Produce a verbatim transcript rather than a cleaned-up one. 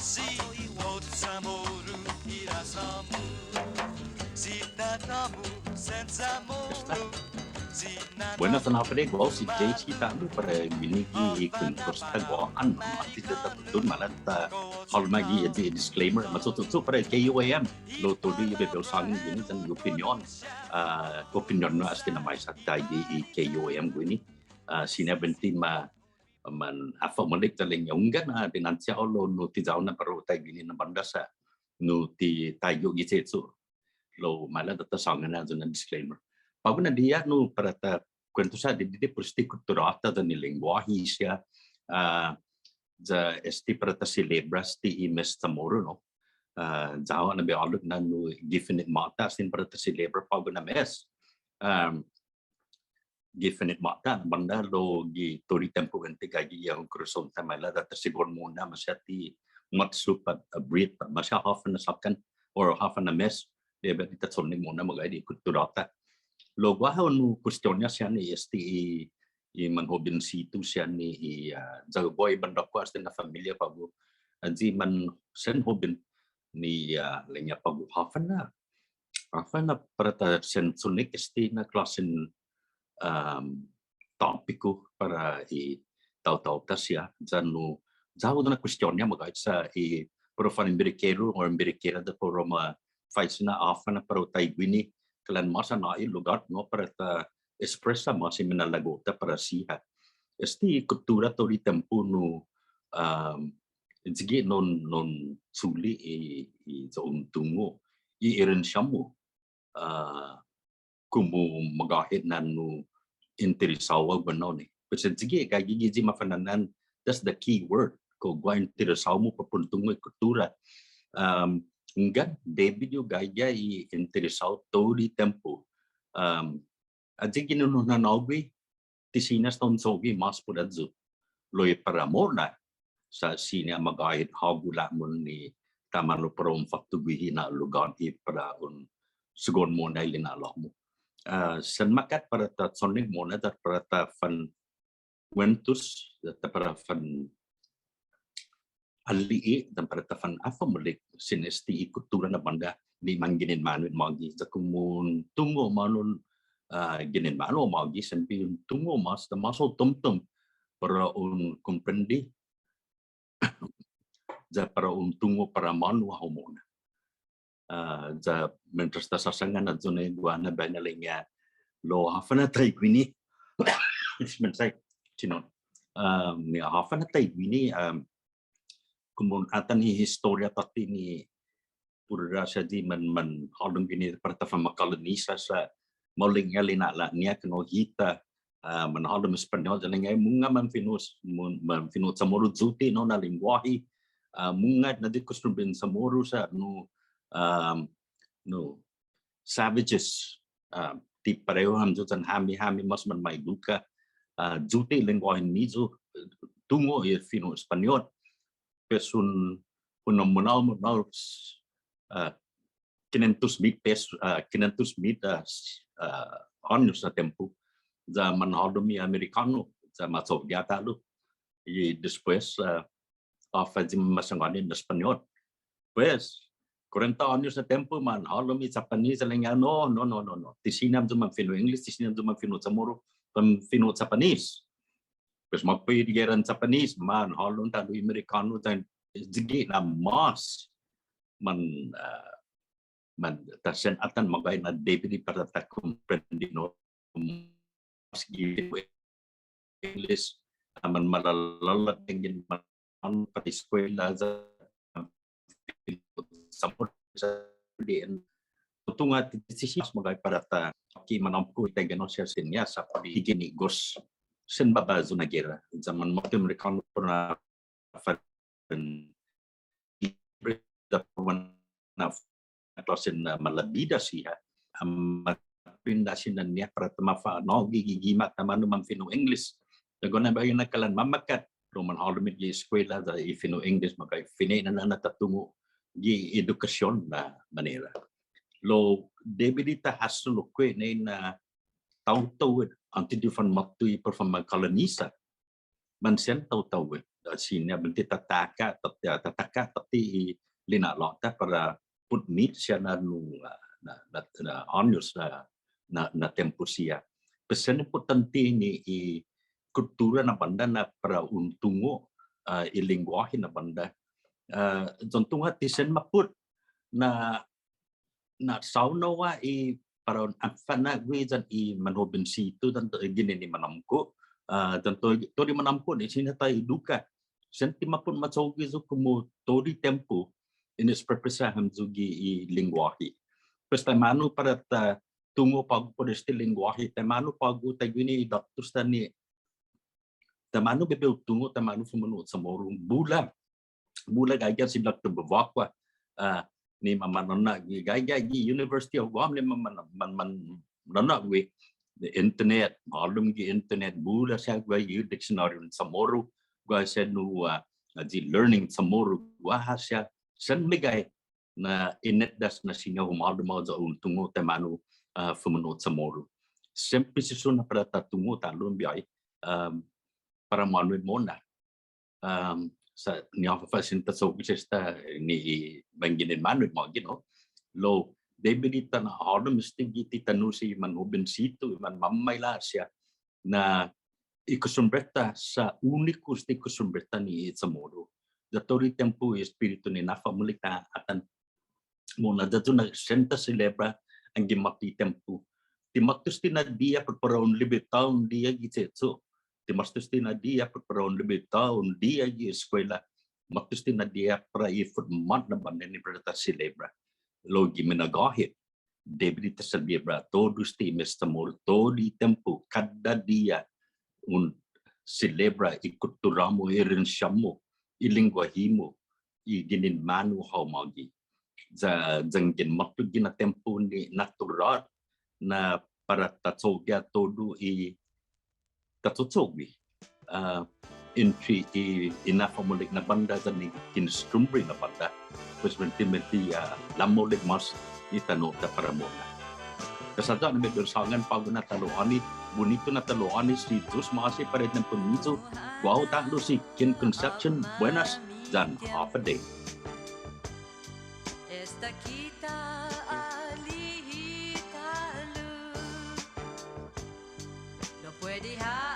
Buenas yan håfa adai, guåhu si J C Tano para guini gi Kuentos ta Guåhan, mås ti ta tutuhon maila' ta hålom ha' gi disclaimer, machocho'cho' para K U A M, lao todu i bai hu sångan guini yan i opinion, ah, opinion-hu este na maisa taiguihi i K U A M guini, ah, siña buente ma- man håfa maolek ya ilek-ña hunggan, ah, dinanche hao lao nu ti ya-hu na para u taiguini na bånda sa' nu ti taigue gi che'cho'. Lao maila' ya ta sångan ayu na disclaimer. På'go na diha nu para ta kuentusa di, di, di put este kutturå-ta yan i lengguåhi siha, ah, ya este para ta selebra este i mes CHamoru, no. Ah, ya-hu na bai ålok na nu gi fine'na måta este para ta selebra på'go na mes. Um, gi fine'na måta, bånda lao gi todu i tiempo buente gaige gi korason-ta maila' ya ta sigi mo'na maseha ti måtto pat abrit, maseha håfa na såkkan, or håfa na mes, debi di ta chonnek mo'na magåhet i kutturå-ta. Lao guaha nu kuestion-ña siha ni este i, i manhobensitu siha ni i, ah, ya guaha i bånda-ku este na familia på'go. Ayu i man sen hoben ni, ah, ilek-ña på'go håfa na håfa na para ta sen chonnek este na klåsen, um, tópiku para i taotao-ta siha, ya nu, ya-hu na kuestion-ña magåhet sa' i para u fanembirikeru or embirikera ya para u ma faisen håfa na para u taiguini, kalan mås nå'i lugåt no para ta espresa mås i minalago'-ta para siha. Este kuttura todu i tiempo nu, um, sigi nu, nu chule' i, i ya un tungo' i erensiå-mu, ah, komu magåhet na nu interesao hao guenao ni. Pues sigi gaige gi i mafana'an, that's the key word. Kao guaha interesao-mu para pon tungo' i kuttura. Um, hunggan, debi di hu gaige i interesao todu i tiempo. Um, ayu i ginen hu nanå'gue, ti siña esta un cho'gue mås put ayu. Lao i para mo'na, sa' siña magåhet hågu la'mon ni taimanu para un fåtto guihi na lugåt i para un sugon mo'na i lina'la'-mu. Ah, sen makkat para ta chonnek mo'na ya para ta fanguentos, ya ta para fan ali'e' yan para ta fan håfa maolek sin este i kuttura na bånda ni manginen månu hit magi. Ya komu un tungo' månu, ah, ginen månu hit magi, siempre un tungo' mås, ya mås hao tumtum para un komprende, ya para un tungo' para månu hao mo'na. Ah, ya mientras ta sasangan ayu ni guaha na biahi na ilek-ña, lao håfa na taiguini. Dispensa, siñot. Um, ni håfa na taiguini, um, komu atan i historia tåtte ni puru råse ayu i man, manhålom guini para ta fanmakolonisa sa' maolekña lina'la'-ña kinu hita, ah, manhålom Españot, ya ilek-ña mungnga manfino', mun-, manfino' CHamoru, yute' nu na lengguåhi, ah, mungnga na di kostumbren CHamoru sa' nu, um, nu, savages, ah, ti parehu hamyo yan hami, hami mås manmaeduka, ah, yute' lengguåhen-miyu, tungo' i fino' Españot, pues un, un mungnga, mungnga, ah, kinentos mit pes-, ah, kinentos mit, ah, s-, ah, åños na tiempo. Ya manhålom i Amerikånu, ya macho'gue ta'lo. I despues, ah, håfa i masangåni na Españot. Pues, kuarenta åños na tiempo, manhålom i Chapanes, ilek-ña, no, no, no, no, no. Ti siña hamyo manfino' English, ti siña hamyo manfino' CHamoru, manfino' Chapanes. Pues, måtto i gera Chapanes, manhålom ta'lo i Amerikånu, yan sigi na mås man, ah, man, ta sen atan magåhet na debi di para ta komprende, no, mås gi English, ah, manmalalåla' yanggen man para eskuela, sa' tungo' ti, ti siña magåhet para ta, ki manåmko' i taiguini siha siña sa' put i ginen gof sen babaya na gera, ya manmåtto i Amerikånu para na fan, na klåsen, ah, malabida siha, ah, ma-, pinda siña ni para ta mafa'nå'gue gi, gi gima' taimanu manfino' English. Lagu na biahi na kalan mamakkat, lao manhålom hit gi eskuela ya i fino' English, magåhet fine'nana na ta tungo' gi edukasion na manera. Lao debi di ta hasso lokkue' nai na taotao, åntes di u fanmåtto i para u fanmakolonisa. Mansen taotao, siña buente ta taka', ta-, ta-, ta taka' tåtte i lina'la'-ta para put meet siha na nu, ah, na, na, na åños na, na, na tiempo siha. Pues sen put tåtte ni i kuttura na bånda na para un tungo', ah, i lengguåhi na bånda. Ah, yan tungo' ti sen mappot na na saonao ha' i para un anfa'na'gue yan i manhobensitu yan to-, ginen i manåmko'. Ah, yan to-, todu i manåmko' ni siña ta eduka. Sen ti mappot ma cho'gue yu' komu todu i tiempo in expresa hamyo gi i lengguåhi. Pues taimanu para ta tungo' på'go put este lengguåhi, taimanu på'go taiguini i doktos-ta ni, taimanu bai hu tungo', taimanu fumino' Chamoru, bula bula gaige si Doktor Bevacqua, ah, ni manmanå'gue, gaige gi University of Guam ni man, man, man, manmanå'gue, the internet, hålom gi internet, bula siha guaha i dictionary Chamoru, guaha siha nu, ah, the learning Chamoru, guaha siha, sen meggai na ineddas na siña humålom hao ya un tungo' taimanu, ah, fumino' Chamoru. Siempre sesso na para ta tungo' ta'lo un biahi, um, para månu i mo'na. Um, sa' ni håfa fasen ta cho'gue esta ni i manginen månu i mågi, no? Lao, debi di ta na'hålom este gi ti tano' si manhobensitu, manmamaila' siha na i kostumbre-ta sa' uniku este kostumbre-ta ni i Chamoru. Ya todu i tiempo i espiritu ni na'fa'maolek na atan mo'na ya ayu na sen ta selebra anggen måtto i tiempo. Ti måtto este na diha para un libre ta'lo un diha gi che'cho'. Ti måtto este na diha para un libre ta'lo un diha gi eskuela. Måtto este na diha para i fotmåt na bånda ni para ta selebra. Lao gi minagåhet, debi di ta selebra todu este i mes Chamoru todu i tiempo, kada diha un selebra i kuttura-mu, i erensia-mu, i lengguåhi-mu, i ginen månu hao mågi. Ya, yanggen måtto guihi na tiempo ni natural na para ta cho'gue todu i ta cho'cho'gue. Ah, entre i, i na'fa'maolek na bånda yan i kostumbre na bånda. Pues buente, buente, ah, la'maolek mås i tano'-ta para mo'na. Pues ayu na bai hu sångan på'go na talo'åni, bunitu na talo'åni, si Yu'os ma'åse' para i tiempo-miyu, guåhu ta'lo si Ken Concepcion, buenas, yan håfa adai. Esta ki ta ali'e' ta'lo. No puede ha